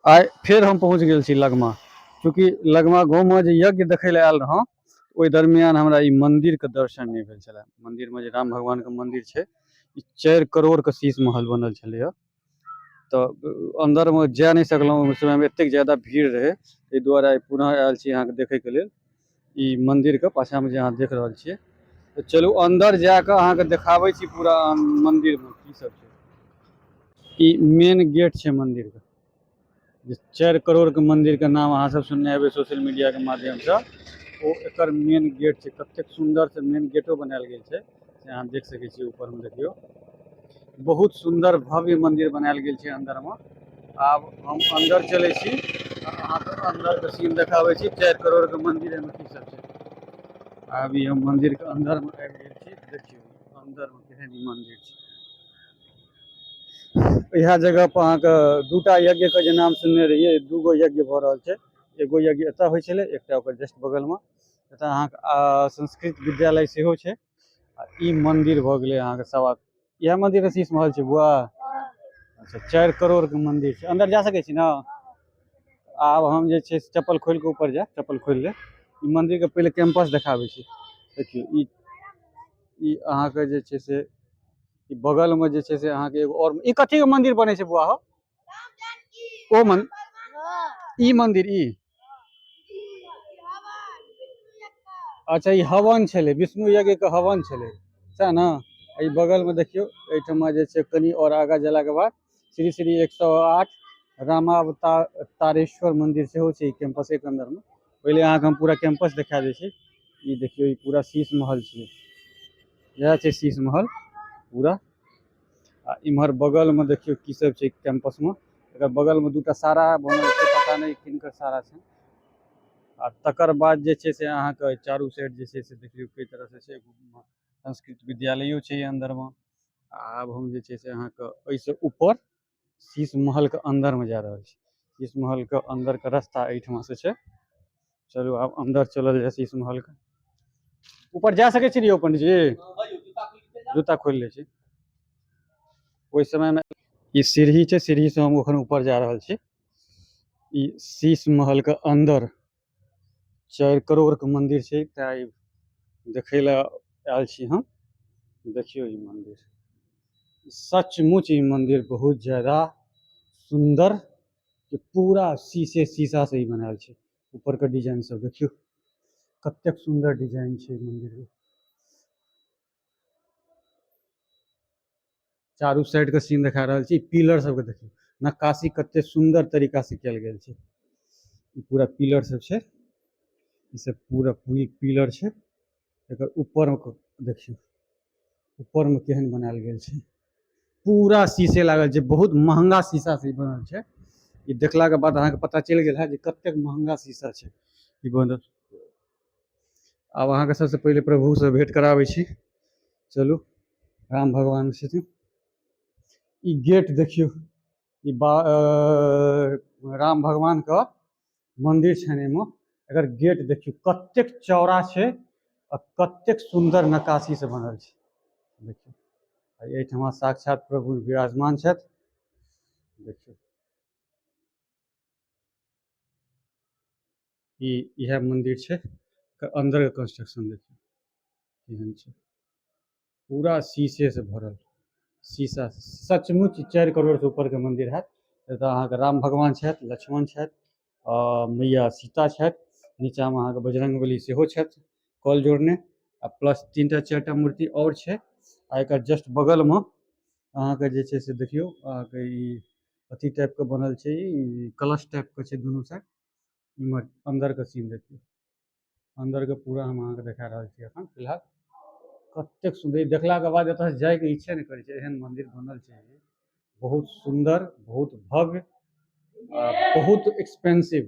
आइ फेर हम पहुँच गेल छी लगमा। चूँकि लगमा गाँवमे जे यज्ञ देखै लए आयल रहौं, ओहि दरमियान हमरा ई मन्दिरके दर्शन नहि भेल छलै। मन्दिरमे जे राम भगवानके मन्दिर छै, ई 4 करोड़के शीश महल बनल छलैए। तऽ अन्दरमे जा नहि सकलहुँ, ओहि समयमे एतेक ज्यादा भीड़ रहै, ताहि दुआरे आइ पुनः आयल छी अहाँके देखैके लेल। ई मन्दिरके पाछाँमे जे अहाँ देख रहल छियै, तऽ चलू अन्दर जाकऽ अहाँके देखाबै छी पूरा मन्दिरमे की सब छै। ई मेन गेट छै मन्दिरके, जे 4 करोड़के मन्दिरके नाम अहाँ सब सुनने हेबै सोशल मीडियाके माध्यमसँ, ओ एकर मेन गेट छै। कतेक सुन्दरसँ मेन गेटो बनायल गेल छै से अहाँ देख सकै छियै। ऊपरमे देखियौ, बहुत सुन्दर भव्य मन्दिर बनायल गेल छै अन्दरमे। आब हम अन्दर चलै छी, अहाँके अन्दरके सीन देखाबै छी। 4 करोड़के मन्दिर एहिमे की सब छै। आब ई हम मन्दिरके अन्दरमे आबि गेल छी। देखियौ अन्दरमे केहन ई मन्दिर छै। इएह जगह पर अहाँके दूटा यज्ञके जे नाम सुनने रहियै, दूगो यज्ञ भऽ रहल छै। एगो यज्ञ एतऽ होइ छलै, एकटा ओकर जस्ट बगलमे। एतऽ अहाँके संस्कृत विद्यालय सेहो छै। आ ई मन्दिर भऽ गेलै अहाँके सवा, इएह मन्दिरके शीश महल छै बुआ। अच्छा, 4 करोड़के मन्दिर छै। अन्दर जा सकै छी ने? आब हम जे छै से चप्पल खोलि कऽ ऊपर जायब। चप्पल खोलि लेब। ई मन्दिरके पहिले कैंपस देखाबै छी। देखियौ, ई अहाँके जे छै से ई बगलमे जे छै से अहाँके एगो आओर ई कथीके मन्दिर बनै छै बुआ हो? ओ मन ई मन्दिर ई अच्छा, ई हवन छलै, विष्णु यज्ञके हवन छलै, सएह ने? एहि बगलमे देखियौ, एहिठमा जे छै कनि आओर आगाँ गेलाके बाद श्री श्री 108 रामावतारेश्वर मन्दिर सेहो छै ई कैंपसेके अन्दरमे। पहिले अहाँके हम पूरा कैंपस देखा दै छी। ई देखियौ, ई पूरा शीश महल छियै, इएह छै शीश महल पूरा। आ इम्हर बगलमे देखियौ की सब छै कैंपसमे। एकर बगलमे दूटा सारा बनल छै, पता नहि किनकर सारा छै। आ तकर बाद जे छै से अहाँके चारू साइड जे छै से देखियौ कई तरहसँ छै। संस्कृत विद्यालयो छै अन्दरमे। आब हम जे छै से अहाँके एहिसँ ऊपर शीश महलके अन्दरमे जा रहल छी। शीश महलके अन्दरके रास्ता एहिठमा से छै। चलू आब अन्दर चलल जाय शीश महलके। ऊपर जा सकै छी यौ पंडीजी? जूता खोलि लै छी। ओहि समयमे ई सीढ़ी छै, सीढ़ीसँ हम एखन ऊपर जा रहल छी। ई शीश महलके अन्दर 4 करोड़के मन्दिर छै, तेँ ई देखै लए आयल छी हम। देखियौ ई मन्दिर, सचमुच ई मन्दिर बहुत ज्यादा सुन्दर, पूरा शीशे शीशा से ई बनायल छै। ऊपरके डिजाइन सब देखियौ, कतेक सुन्दर डिजाइन छै मन्दिरके। चारू साइडके सीन देखा रहल छी। पिलर सबके देखियौ, नक्काशी कते सुन्दर तरीका से कयल गेल छै। ई पूरा पिलर सब छै, ई सब पूरा पूरी पिलर छै। एकर ऊपर देखियौ, ऊपरमे केहन बनायल गेल छै, पूरा शीशे लागल छै। बहुत महंगा शीशा से ई बनल छै। ई देखलाके बाद अहाँके पता चलि गेल है जे कतेक महंगा शीशा छै ई बनल। आब अहाँके सबसँ पहिले प्रभुसँ भेंट कराबै छी। चलू, राम भगवान छथिन। ई गेट देखियौ, ई राम भगवानके मन्दिर छनि एहिमे। एकर गेट देखियौ कतेक चौड़ा छै आ कतेक सुन्दर नक्काशीसँ बनल छै। देखियौ, एहिठमा साक्षात प्रभु विराजमान छथि। देखियौ, ई इएह मन्दिर छै। एकर अन्दरके कंस्ट्रक्शन देखियौ केहन छै, पूरा शीशे से भरल शीशा। सचमुच 4 करोड़ से ऊपरके मन्दिर हैत। एतऽ अहाँके राम भगवान छथि, लक्ष्मण छथि, मैया सीता छथि, नीचाँमे अहाँके बजरंगबली सेहो छथि कल जोड़ने, आ प्लस 3टा 4टा मूर्ति आओर छै। आ एकर जस्ट बगलमे अहाँके जे छै से देखियौ, अहाँके ई अथी टाइपके बनल छै, ई कलश टाइपके छै दुनू साइड। इम्हर अन्दरके सीन देखियौ, अन्दरके पूरा हम अहाँके देखा रहल छी एखन फिलहाल। कतेक सुन्दर, देखलाके बाद एतऽसँ जाइके इच्छे नहि करै छै, एहन मन्दिर बनल छै। बहुत सुन्दर, बहुत भव्य, बहुत एक्सपेंसिव,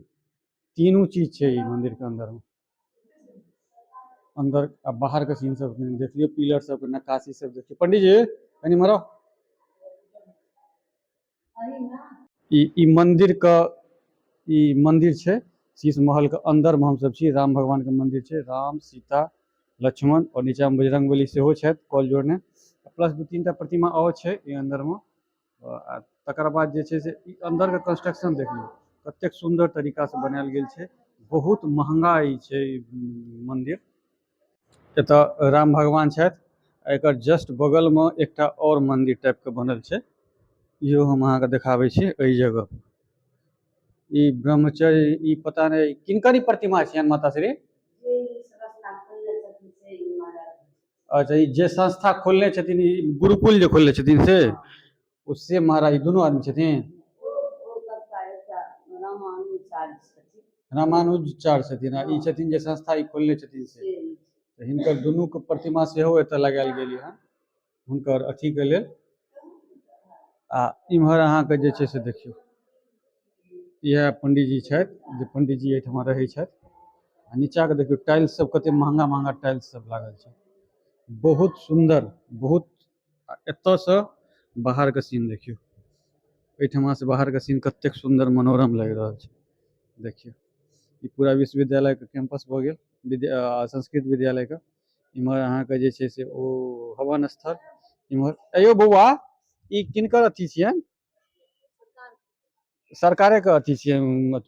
तीनू चीज छै ई मन्दिरके अन्दरमे। अन्दर आ बाहरके सीन सब देख लियौ, पिलर सबके नक्काशी सब देखियौ। पंडीजी कनि मरो। ई मन्दिरके, ई मन्दिर छै शीश महलके अन्दरमे हमसब छी। राम भगवानके मन्दिर छै, राम सीता लक्ष्मण और नीचामे बजरंगबली सेहो छथि कल जोड़ने, प्लस 2-3टा प्रतिमा आओर छै ई अन्दरमे। आ तकर बाद जे छै से ई अन्दरके कंस्ट्रक्शन देख लियौ, कतेक सुन्दर तरीका से बनायल गेल छै। बहुत महंगा ई छै मंदिर। एतऽ राम भगवान छथि, एकर जस्ट बगल में एकटा और मंदिर टाइप के बनल छै, इहो हम अहाँके देखाबै छी। एहि जगह ई ब्रह्मचर्य, ई पता नहि किनकर ई प्रतिमा छियनि माता श्री। अच्छा, ई जे संस्था खोलने छथिन, ई गुरुकुल जे खोलने छथिन से ओ से महाराज दुनू आदमी छथिन। रामानुजाचार्य छथिन आ ई छथिन जे संस्था ई खोलने छथिन से। तऽ हिनकर दुनूके प्रतिमा सेहो एतऽ लगायल गेल हँ हुनकर अथीके लेल। आ इम्हर अहाँके जे छै से देखियौ, इएह पंडीजी छथि जे पंडीजी एहिठमा रहै छथि। आ नीचाँके देखियौ टाइल्स सब कते महंगा महंगा टाइल्स सब लागल छै, बहुत सुन्दर बहुत। एतऽसँ बाहरके सीन देखियौ, एहिठमा से बाहरके सीन कतेक सुन्दर मनोरम लागि रहल छै। देखियौ ई पूरा विश्वविद्यालयके कैंपस भऽ गेल, विद्या संस्कृत विद्यालयके। इम्हर अहाँके जे छै से ओ हवन स्थल। इम्हर अयो बौआ, ई किनकर अथी छियनि? सरकारेके अथी छियै,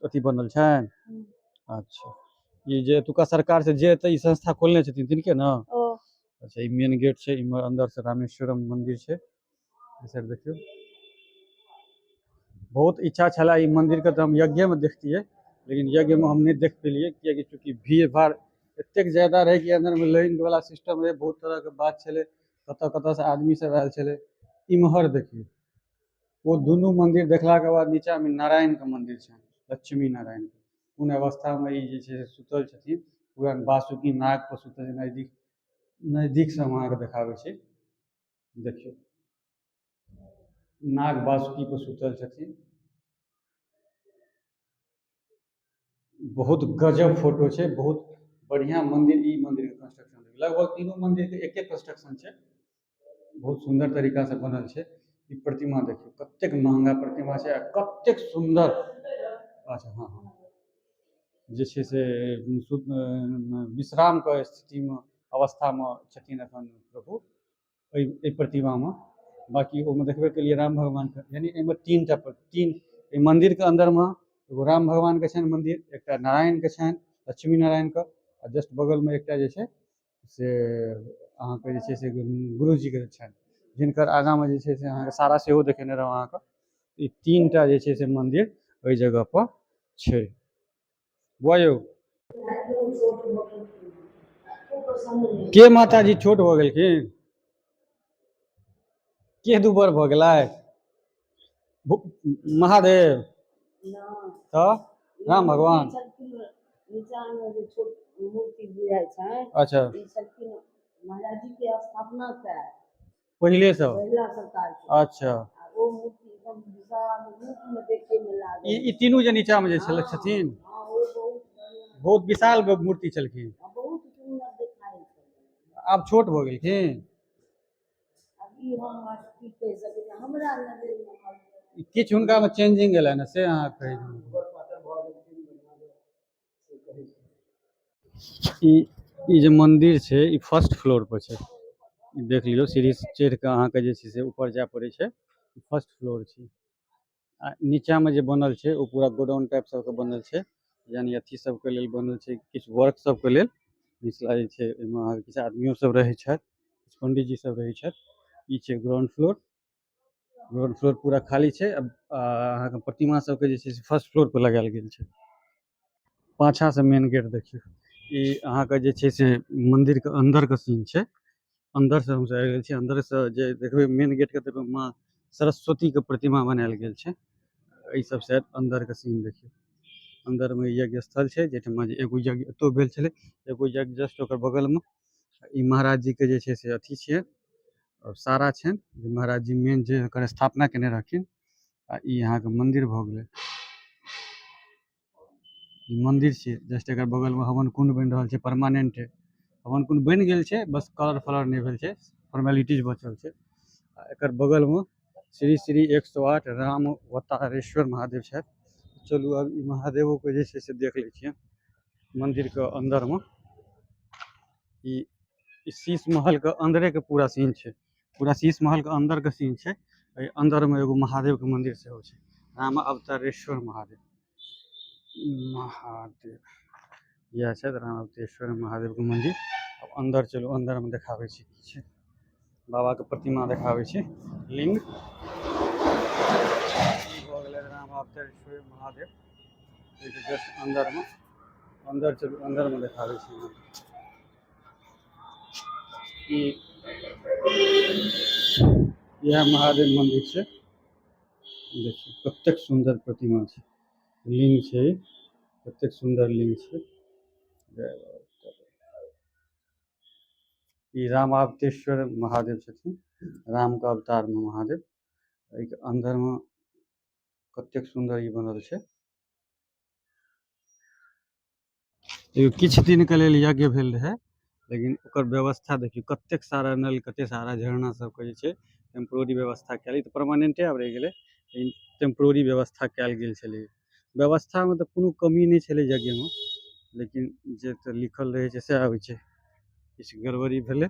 अथी बनल छनि। अच्छा, ई जे एतुका सरकार से जे एतऽ ई संस्था खोलने छथिन तिनके ने। अच्छा, ई मेन गेट छै, इम्हर अंदर से रामेश्वरम मंदिर छै। ई साइड देखियौ, बहुत इच्छा छला ई मंदिर के तऽ हम यज्ञे में देखतियै, लेकिन यज्ञ में हम नहि देख पेलियै, कियाकि चूँकि भीड़ भाड़ एतेक ज्यादा रहै कि अंदर में लाइन वाला सिस्टम रहै, बहुत तरह के बात छलै, कतऽ कतऽ से आदमी सब आयल छलै। इम्हर देखियौ, ओ दुनू मंदिर देखला के बाद नीचा में नारायण के मंदिर छै, लक्ष्मी नारायण के। कोन अवस्था में ई जे छै से सुतल छथिन, पूरा बासुकी नाग पर सुतल छै। नजदीक नजदीक से हम अहाँके देखाबै छी, देखियौ नाग बासुकी पर सुतल छथिन। बहुत गजब फोटो छै, बहुत बढ़िया मंदिर। ई मंदिर के कंस्ट्रक्शन लगभग तीनों मंदिर के एके कंस्ट्रक्शन छै, बहुत सुंदर तरीका से बनल छै। ई प्रतिमा देखियौ कतेक महंगा प्रतिमा छै आ कतेक सुंदर। अच्छा हाँ हाँ, जे छै से विश्राम के स्थिति में अवस्था में छथिन अखन प्रभु एहि प्रतिमा में। बाकी ओहिमे देखबे केलियै राम भगवान के, यानी एहिमे तीन टा तीन एहि मंदिर के अंदर में एगो राम भगवान के छनि मंदिर, एकटा नारायण के छनि, लक्ष्मी नारायण के, आ जस्ट बगल में एकटा जे छै से अहाँके जे छै से गुरुजी के छनि, जिनकर आगाँ में जे छै से अहाँके सारा सेहो देखेने रहौ अहाँके। ई तीन टा जे छै से मंदिर ओहि जगह पर छै। बौआ यौ, के माताजी छोट भऽ गेलखिन, के दुबर भऽ गेलै? महादेव तऽ राम भगवान। अच्छा, पहिले से? अच्छा, ई तीनू जे नीचा में जे छल छथिन, बहुत विशाल मूर्ति छलखिन, आब छोट भऽ गेलखिन। किछु हुनका में चेंजिंग एलै ने, से अहाँ कहै। ई जे मंदिर छै ई फर्स्ट फ्लोर पर छै, ई देख लियौ, सीढ़ी चढ़ि कऽ अहाँके जे छै से ऊपर जाय पड़ै छै। फर्स्ट फ्लोर छै आ नीचा में जे बनल छै ओ पूरा गोडाउन टाइप सबके बनल छै, यानी अथी सबके लेल बनल छै, किछु वर्क सबके लेल। निचला जे छै ओहिमे अहाँके किछु आदमियो सब रहै छथि, किछु पंडीजी सब रहै छथि। ई छै ग्राउंड फ्लोर, ग्राउंड फ्लोर पूरा खाली छै। अहाँके प्रतिमा सबके जे छै से फर्स्ट फ्लोर पर लगायल गेल छै। पाछा से मेन गेट देखियौ, ई अहाँके जे छै से मंदिर के अंदर के सीन छै। अंदर से हमसब आबि गेल छी, अंदर से जे देखबै मेन गेट के देखबै माँ सरस्वती के प्रतिमा बनायल गेल छै। एहि सब से अंदर के सीन देखियौ, अंदर में यज्ञ स्थल छै, जाहिठमा जे एगो यज्ञ एतौ भेल छलै, एगो यज्ञ जस्ट ओकर बगल में। ई महाराज जी के जे छै से अथी छियै, और सारा छनि जे महाराज जी मेन जे एकर स्थापना केने रहथिन। आ ई अहाँके मंदिर भऽ गेलै, ई मंदिर छियै। जस्ट एकर बगल में हवन कुंड बनि रहल छै, परमानेंट हवन कुंड बनि गेल छै, बस कलर फलर नहि भेल छै, फॉर्मेलिटीज बचल छै। आ एकर बगल में श्री श्री 108 राम अवतारेश्वर महादेव छथि। चलू अब ई महादेवो के जे छै से देख लै छियै मंदिर के अंदर में। ई शीश महल के अंदरे के पूरा सीन छै, पूरा शीश महल के अंदर के सीन छै। एहि अंदर में एगो महादेव के मंदिर सेहो छै, राम अवतारेश्वर महादेव। महादेव। इएह छथि रामावतेश्वर महादेवके मन्दिर। आब अन्दर चलू, अन्दरमे देखाबै छी की छै। बाबाके प्रतिमा देखाबै छी, लिंग। ई भऽ गेलै रामावतेश्वर महादेव। एहिके जस्ट अन्दरमे, अन्दर चलू, अन्दरमे देखाबै छी। ई इएह महादेव मन्दिर छै। देखियौ कतेक सुन्दर प्रतिमा छै, लिंग छै, कतेक सुन्दर लिंग छै। जय बाबा। ई रामावतेश्वर महादेव छथिन, रामके अवतारमे महादेव। एहिके अन्दरमे कतेक सुन्दर ई बनल छै। किछु दिनके लेल यज्ञ भेल रहै, लेकिन ओकर व्यवस्था देखियौ, कतेक सारा नल, कतेक सारा झरना सबके जे छै टेम्प्रोरी व्यवस्था कयल। ई तऽ परमानेंटे आब रहि गेलै, लेकिन टेम्प्रोरी व्यवस्था कयल गेल छलै। व्यवस्थामे तऽ कोनो कमी नहि छलै यज्ञमे, लेकिन जे तऽ लिखल रहै छै सएह होइ छै, किछु गड़बड़ी भेलै।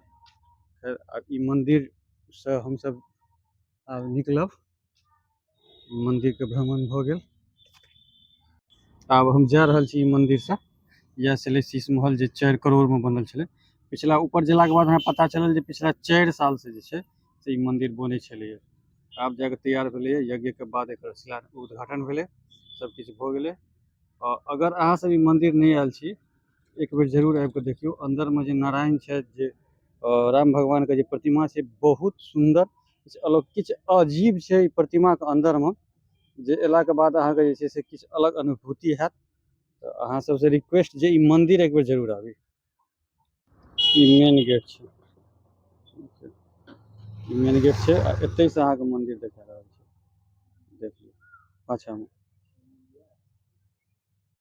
खैर, आब ई मन्दिरसँ हमसब आब निकलब। मन्दिरके भ्रमण भऽ गेल। आब हम जा रहल छी ई मन्दिरसँ। इएह छलै शीश महल जे 4 करोड़मे बनल छलै। पिछला ऊपर गेलाके बाद हमरा पता चलल जे पिछला 4 सालसँ जे छै से ई मन्दिर बनै छलैए। आब जाकऽ तैयार भेलैए। यज्ञके बाद एकर शिला उद्घाटन भेलै, सबकिछु भऽ गेलै। अगर अहाँ सब ई मन्दिर नहि आयल छी, एक बेर जरूर आबिकऽ देखियौ। अन्दरमे जे नारायण छथि, जे राम भगवानके जे प्रतिमा छै, बहुत सुन्दर, किछु अलग, किछु अजीब छै ई प्रतिमाके अन्दरमे, जे अयलाके बाद अहाँके जे छै से किछु अलग अनुभूति हैत। तऽ अहाँ सबसँ रिक्वेस्ट जे ई मन्दिर एक बेर जरूर आबी। ई मेन गेट छै, ई मेन गेट छै, आ एतहिसँ अहाँके मन्दिर देखा रहल छै। देख लियौ पाछाँमे।